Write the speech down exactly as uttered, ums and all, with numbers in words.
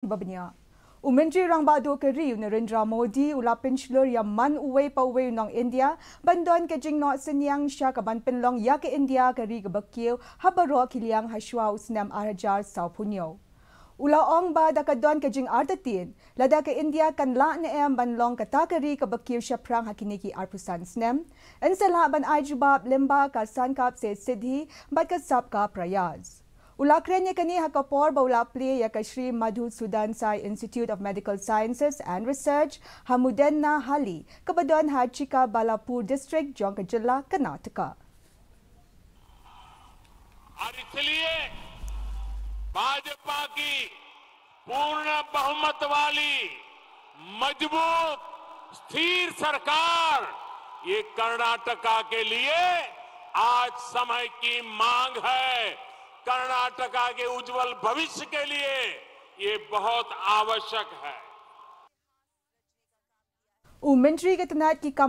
ba bniah. U Myntri Rangbah Duh ka ri u Narendra Modi u la pynshlur ïa man uwei pa uwei u nong India ban don ka jingnoh synñiang sha kaban pynlong ïa ka India ka ri kaba kiew ha baroh ki liang hashwa u snem ar hajar sawphew hynñiew. U la ong ba da ka don ka jingartatien, lada ka India kan lah ne em ban long kata ka ri kaba kiew shaphrang ha kine ki arphew san snem, yn sa lah ban ai jubab lyngba ka Sankalp Se Siddhi bad ka Sabka Prayas. U la kren ïa kane ha ka por ba u la plie ïa ka Shri Madhusudan Sai Institute of Medical Sciences and Research ha Mudennahalli, kaba don ha Chikkabalapur District jong ka jylla Karnataka. और इसलिए भाजपा की पूर्ण बहुमत वाली मजबूत स्थिर सरकार, ये कर्नाटका के लिए आज समय की मांग है। कर्नाटका के उज्जवल भविष्य के लिए ये बहुत आवश्यक है। U Myntri ka tnat ki kam